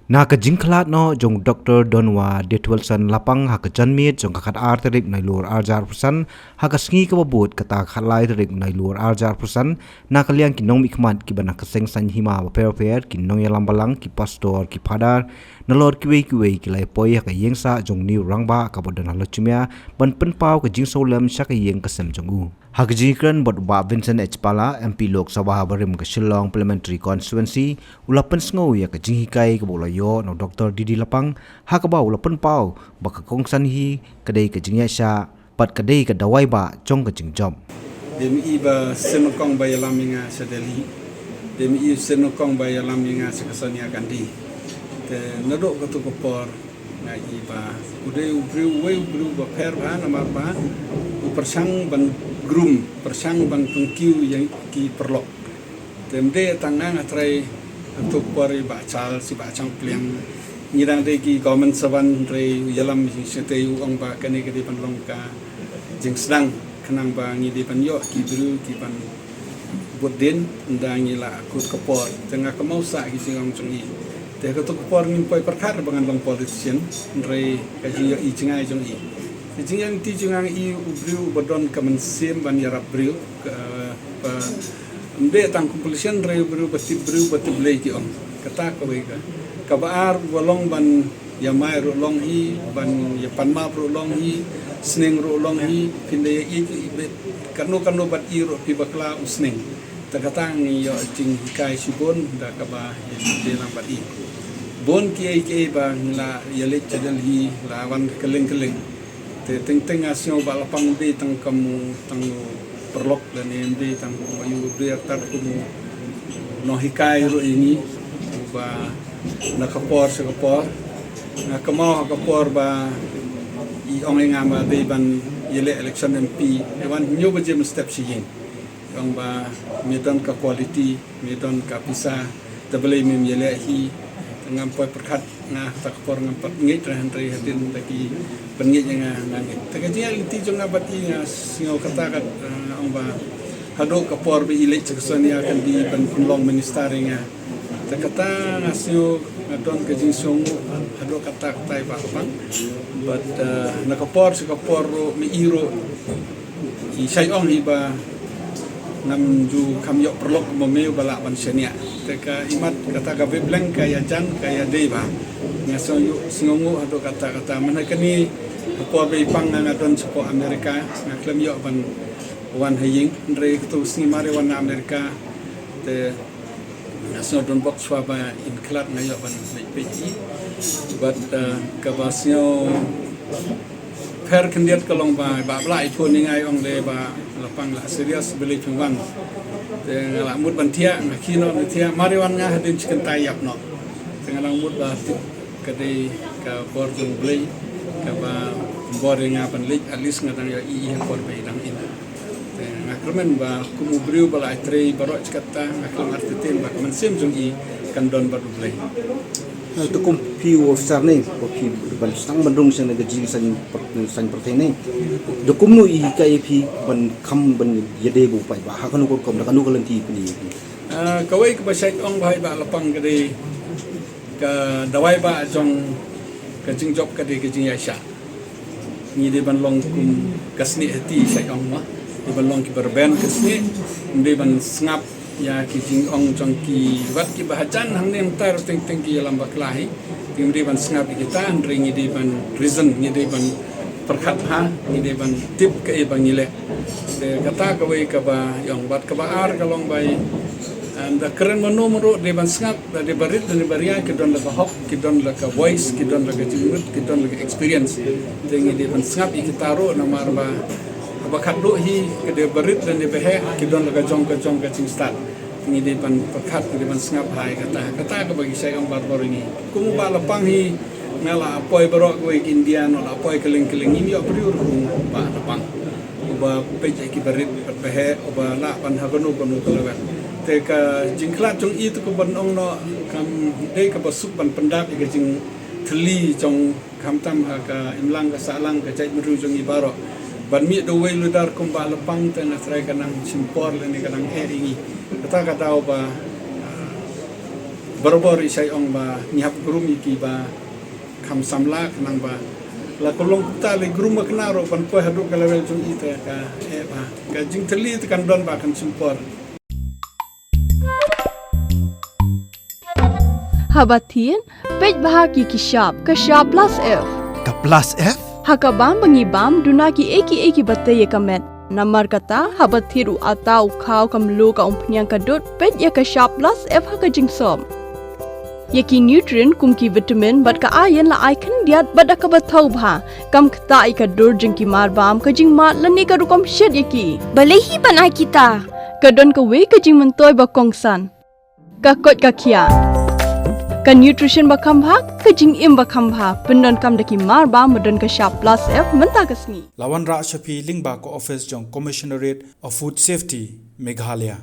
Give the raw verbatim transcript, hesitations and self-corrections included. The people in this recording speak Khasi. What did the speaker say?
Na ka jingkhlad noh jong Doctor Donwa Detwelson Lapang ha ka janmiet jong ka khat ar tarik Nailur ar hajar arphew san, ha ka sngi kaba bud kata ka khat lai tarik Nailur ar hajar arphew san, na ka liang ki nongmihkhmat kiba na ka seng saiñ hima bapher bapher, ki nongïalam balang, ki pastor, ki phadar, nalor kiwei kiwei ki la ïa poi ha ka ïing sah jong u rangbah kaba don ha Lachmia ban pynpaw ka jingsngewlem sha ka ïing ka sem jong u. Ha ka jingkren bad u Bah Vincent H Pala, M P Lok Sabha barim ka Shillong Parliamentary Constituency, u la pynsngew ïa ka jinghikai kaba u la ïoh na u Doctor D D Lapang, ha kaba u la pynpaw ba ka kongsan hi ka dei ka jingïaishah bad ka dei ka dawai bah jong ka jingjop. Dei ma i ba sien nyngkong ba ïalam ïa nga sha Delhi. Dei ma i sien nyngkong ba ïalam ïa nga sha ka Sonia Gandhi. Te naduh kato ka por nga i ba u dei u briew, uwei u briew bapher bha namar ba u pyrshang ban groom, pyrshang ban pynkiew ïa ki paralok. Te ym dei tang nga, nga trai, kato ka por i Bah Charles, i Bah Changpliang, ngi dang dei ki government servant, hynrei u ïalam shisha te u ong ba kane ka dei ban long ka jingsdang khnang ba ngi dei ban ïoh ki briew ki ban bud dien, ynda ngi la kut ka por. Te nga kynmaw sah ki jingong jong i. Te kato ka por ngim poi pyrkhat ba ngan long politician, hynrei ka jingïohi jngai jong i. Ka jingïohi jong nga, i u briew ba don ka mynsiem ban ïarap briew, ka, ba, ym dei tang kum politician, hynrei u briew ba tip briew, ba tip Blei, ki ong. Kata kawei ka. Kaba ar, ba long ban ïamai ruh long hi, ban ïapan map ruh long hi, sneng ruh long hi, phin da ïa i, i bit, kano kano bad i ruh phi bakla u sneng. Te kata ngi ïoh jinghikai shibun da kaba ïadei lang bad i. Bun kiei kiei ba ngi la ïaleit sha Delhi, la wan kylleng kylleng. Te teng teng nga sngew Bah Lapang ym dei tang kum u, tang u paralok lane ym dei tang kum u, u dei artat kum u nonghikai ruh ïa ngi. Uba na ka por sha ka por, nga kynmaw ha ka por ba i ong ïa nga ba dei ban ïaleh election M P, i wan hynñiew baje mynstep sha ïing. I ong ba me don ka quality, me don ka pisa, te balei mem ïaleh hi? Te ngam poi pyrkhat, nga ha ka por ngam pat ngeit re, hynrei hadien ba ki pynngeit ïa nga, nga ngeit. Te ka jingïaid lynti jong nga bad i, nga sngew kata ka, eh, ong ba haduh ka por ba i leit sha ka Sonia kan dei ban pynlong minister ïa nga. Te kata nga sngew nga don ka jingsngewnguh haduh katta katta, i Bah Lapang. Bad, eh, na ka por sha ka por ruh, ma i ruh i shait ong hi ba ngam ju kham ïoh paralok kumba me uba lah ban shaniah. Te ka imat kata ka wavelength ka ïajan, ka ïadei bha. Nga sngew, sngewnguh haduh katta katta. Mynta kane ka por ba i pang nga, nga don shapoh America, nga khlem ïoh ban wan ha ïing. Hynrei katto ka sngi mar i wan na America, te nga sngew don bok shuwa ba in khlad, nga ïoh ban leit peit i. Bad, eh, kaba sngew pher khyndiat ka long ba, ba la i phone ïa nga, i ong de Bah Lapang, la serious balei phim wan. Te nga la mut ban thiah, nga khie noh na thiah, mar i wan nga hadien shi kynta ïap noh. Te nga la mut ba tip ka dei ka bor jong Blei, kaba bor ïa nga ban leit, at least nga dang ïohi ha ka por ba i dang im. Te nga kyrmen ba kum u briew ba la ïatrei baroh shi katta, nga khlem artatien ba ka mynsiem jong i kan don bad U Blei. Eh, te kum phi u officer ne, ba phi ban sdang ban rung sha ka jingsaiñ pyrthei ne, te kumno i hikai ïa phi ban kham ban ïadei bad u paidbah, ha kano ka rukom, da kano ka lynti phi? Ah, kawei kaba shait ong bha, i Bah Lapang, ka dei ka dawai bah jong ka jingjop ka dei ka jingïaishah. Ngi dei ban long kum ka snieh hati, shait ong, ma dei ban long kiba rben ka snieh, ym dei ban sngap ïa ki jingong jong ki wat kiba hajan hangne, mynta ruh teng teng ki ïalam bakla hi. Te ym dei ban sngap ïa kita, hynrei ngi dei ban reason, ngi dei ban pyrkhat bha, ngi dei ban tip kaei ba ngi leh. Te kata kawei kaba ïong. Bad kaba ar ka long ba, ynda kren mano mano ruh dei ban sngap, da dei barit da dei baria, ki don la ka hok, ki don la ka voice, ki don la ka jingmut, ki don la ka experience. Te ngi dei ban sngap ïa kita ruh, namar ba haba khatduh hi, ka dei barit da dei baheh, ki don la ka jong ka jong ka jingstad. Ngi dei ban pyrkhat, ngi dei ban sngap bha ïa kata. Kata kaba ki shait ong barabor ïa ngi. Kum u Bah Lapang hi, nga la poi baroh kawei ka India, nga la poi kylleng kylleng, ngim ïoh briew ruh kum u Bah Lapang, uba peit ïa ki barit bad baheh, uba lah ban ha kano kano ka lawei. Te ka jingkhlad jong i te, kumban ong noh, kam dei kaba suk ban pyndap ïa ka jingthylli jong, khamtam ha ka imlang ka sahlang, ka jaitbynriew jong i baroh. Ban mih da uwei u leader kum u Bah Lapang te nga trai ka nang shim por lane ka nang eh ïa ngi. Kata ka daw ba, ah, Barabor i sa ong ba ngi hap grum ïa ki ba kham samla khnang ba la ka long kumta le grum ba khnang ruh ban poi haduh ka level jong i te ka eh ba ka jingtylli te kan don ba kan sum por. Haba thied, peit bha ki ki shap, ka shap plus F. Ka plus F? Ha ka bam ba ngi bam, duna ki ei ki ei ki ba tei ïa ka met. Namar kata, haba thied u ata u khaw ka mluh ka umphniang ka dud, peit ïa ka shap plus F ha ka jingsop. Ïa ki nutrient kum ki vitamin bad ka iron la ai khyndiat bad da kaba thaw bha. Kam ktah ïa ka dur jong ki mar bam, ka jingmad lane ka rukom shet ïa ki. Balei hi ban ai kita? Ka don kawei ka jingmyntoi ba kongsan. Ka koit ka khiah. Ka nutrition ba kham bha, ka jingim ba kham bha, pyndonkam da ki mar bam ba don ka shap plus F mynta ka sngi. La wanrah sha phi lyngba ka office jong Commissionerate of Food Safety, Meghalaya.